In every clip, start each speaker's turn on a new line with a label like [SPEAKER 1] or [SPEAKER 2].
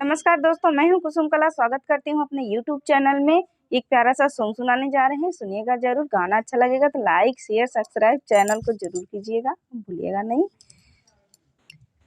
[SPEAKER 1] नमस्कार दोस्तों, मैं हूं कुसुम कला। स्वागत करती हूं अपने यूट्यूब चैनल में। एक प्यारा सा सॉन्ग सुनाने जा रहे हैं, सुनिएगा जरूर। गाना अच्छा लगेगा तो लाइक शेयर सब्सक्राइब चैनल को जरूर कीजिएगा, भूलिएगा नहीं।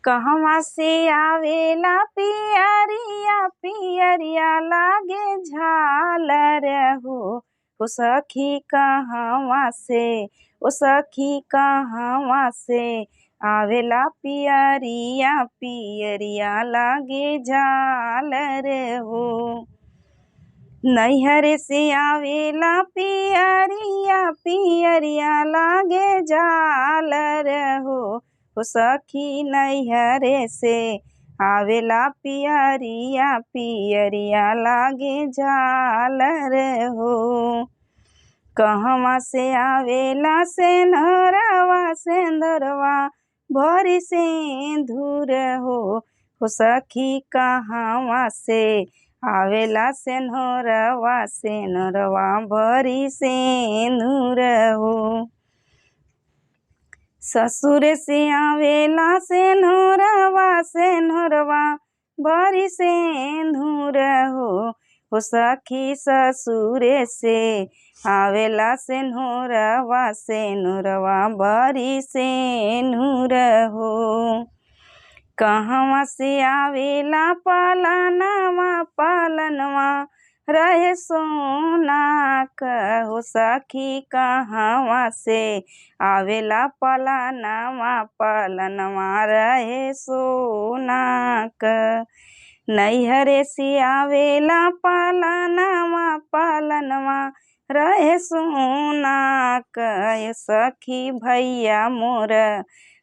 [SPEAKER 1] कहवा से आवेला पियरिया पियरिया लागे झालर हो सखी कहवा से, ओ सखी कहवा से आवेला पियरिया पियरिया लागे झालर हो। नैहर से आवेला पियरिया पियरिया लागे झालर हो सखी नैहर से आवेला पियरिया पियरिया लागे झालर हो। कहवा से आवेला सेंधरवा सेंधरवा भरी सिंदूर हो सखी कहवा से आवेला सेंधरवा सेंधरवा भरी सिंदूर हो। ससुर से आवेला सेंधरवा सेंधरवा भरी सिंदूर हो सखी ससुर से आवेला सेंधरवा सेंधरवा भरी सिंदूर हो। कहवा से आवेला पालनवा पालनवा रहे सोना हो सखी कहवा से आवेला पालनवा पालनवा रहे सोना क। नैहर से आवेला पालनवा पालनवा रहे सोना क सखी भैया मोर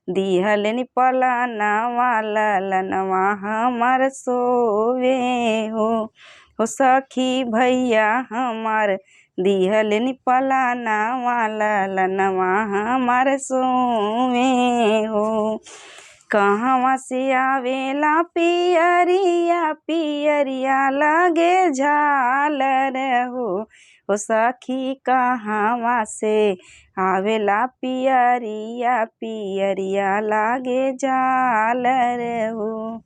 [SPEAKER 1] दिहलन पलनवा ललनवा हमार सोवे हो सखी भैया हमार दिहलन पलनवा ललनवा हमार सोवे हो। कहवा से आवेला पियरिया पियरिया लागे झालर हो सखी कहवा से आवेला पियरिया पियरिया लागे झालर हो।